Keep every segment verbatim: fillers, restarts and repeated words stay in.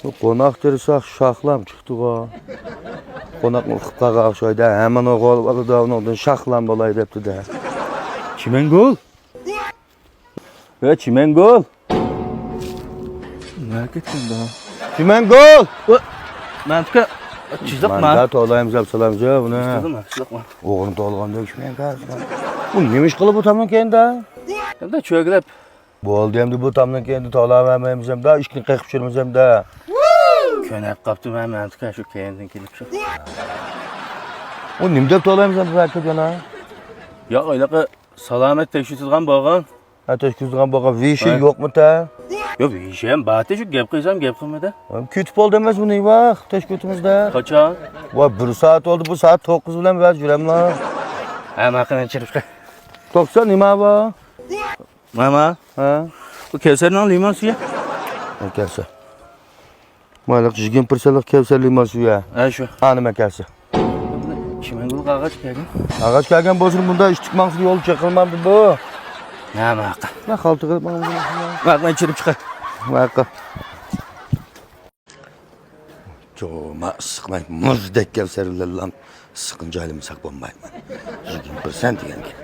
قوناق كىرسە شاخلام چىقتىغۇ. قوناقمۇ ئۇخلاپ قالغان ئوخشايدۇ. ھەممىنى قوغلاپ ئالىدۇ، ئۇنىڭدىن شاخلام بولاي دەپتۇ-دە. چىمەنگۈل! ۋە چىمەنگۈل! نەگە كەتكەندۇ؟ چىمەنگۈل! ۋە مەنتۇكە، چىزىق مەن. مەندە تولايمىز دەپ سالامجۇ بۇنى. چىزىق مەن، چىزىق مەن. ئوغرىنى توغلىغاندەك چىمەنگۈل. بۇ نېمە ئىش قىلىپ بۇ تامنىڭ كەينىدە؟ ئەمدى چۆگىلەپ. بولدى ئەمدى بۇ تامنىڭ كەينىدە تولاۋەرمەيمىز ئەمدى، ئىشىكنى قېقىپ چۈشۈرىمىز ئەمدى. كۆنۈپ قاپتىمەن مەنتۇكە شۇ كەينىدىن كېلىپ شۇ. ئۇ نېمە دەپ تولايمىز ئەمدى بۇ يەنە؟ ياق، ھېلىقى سالامەت تەكشۈرتىدىغان بولغان. ھە، تەكشۈرتىدىغان بولغان ۋىشى ھە. يوقمۇ تە؟ ياق، ۋىشى ھەم بارتى، شۇ گەپ قىلسام گەپ قىلمىدى. كېتىپ بولدى ئەمەسمۇ نېمە ۋاق تەكشۈرتىمىزدە؟ قاچان؟ ۋاي، بىر سائەت بولدى، بۇ سائەت توققۇز بىلەن بەزى يۈرەملا. ھە، ماقۇل، چىرىپ چىقاي. توقسان نېمە بار؟ ماما. ھە؟ بۇ كەۋسەرنىڭ لىمون سۈيى. ھە، كەۋسەر. مايلىق يىگىرمە پىرسەنتلىك كەۋسەر لىمون سۈيى. ھە، شۇ. ئانىمەن كەلسە. چىمەنگۈل ئاغاچ كەلگەن. ئاغاچ كەلگەن بولسۇن، بۇندا ئىشتىك ماڭسا يول چېقىلمامدۇ بۇ؟ ھە، ماقۇل. مەن خالتا قىلىپ ماڭىمەن. ماقۇل، مەن چىرىپ چىقاي. ماقۇل. جوما ئىسسىقنى مۇزدەك كەۋسەر بىلەن ئىسسىقنى جايلىمىساق بولمايدۇ. يىگىرمە پىرسەنت دېگەن گەپ.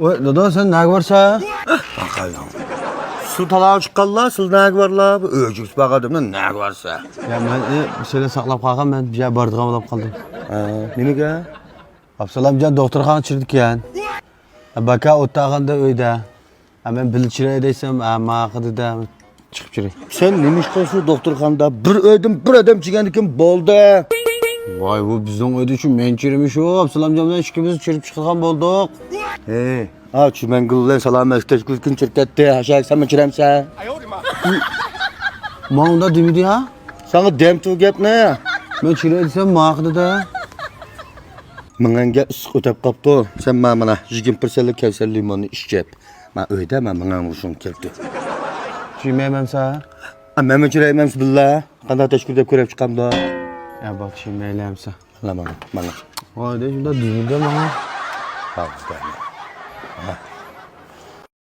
ئوي، دادا، سەن نەگە بارسا؟ سۇ تالاغا چىققانلا، سىز نەگە بارلا؟ ئۆي چېكىپ بارغان ئادەمنى نەگە بارسا؟ يا، مەن، ئى، سېنى ساقلاپ قالغان، مەن بىر يەر بارىدىغان بولۇپ قالدىم. ھە، نېمىگە؟ ئابسالامجان دوختۇرخانىغا چىرىدىكەن. باكا ئولتۇرغاندا ئۆيدە. ھە، مەن بىللە چىراي دەيسەم، ھە، ماقۇل دېدى، چىقىپ چىراي. سەن نېمە ئىش قىلىسەن دوختۇرخانىدا؟ بىر ئۆيدىن بىر ئادەم چىگەندىكىن بولدى. ۋاي، بۇ بىزنىڭ ئۆيدە شۇ مەن چىرىمىش ئۇ، ئابسالامجان بىلەن ئىككىمىز چىرىپ چىقىدىغان بولدۇق. ھەي، ھا، چىمەنگۈل بىلەن سالامەتلىك تەشكىلاتى كۈن چىرىپ كەتتى. ھاشاك، سەنمۇ چىرەمسەن؟ ماڭا ئۇنداق دېمىدى ھا؟ ساڭا دەمتۇ گەپنى. مەن چىراي دېسەم، ماقۇل دېدى. مېڭەڭگە ئىسسىق ئۆتەپ قاپتۇ. سەن ما، مانا، يىگىرمە پىرسەنتلىك كەۋسەر لىموننى ئىچىپ. ما ئۆيدە، ما مېڭەڭ ھوشۇڭ كەپتۇ. چۈشۈنمەيمەن سا. ئا، مەنمۇ چۈشۈنمەيمەن بىللە. قانداق تەشكىل دەپ كۆرۈپ چىقامدۇ؟ يا، بار، چۈشۈنمەيلەمسە. مانا، مانا، مانا. ۋاي، دە، شۇنداق دېمىدى ماڭا. ھا، ھا.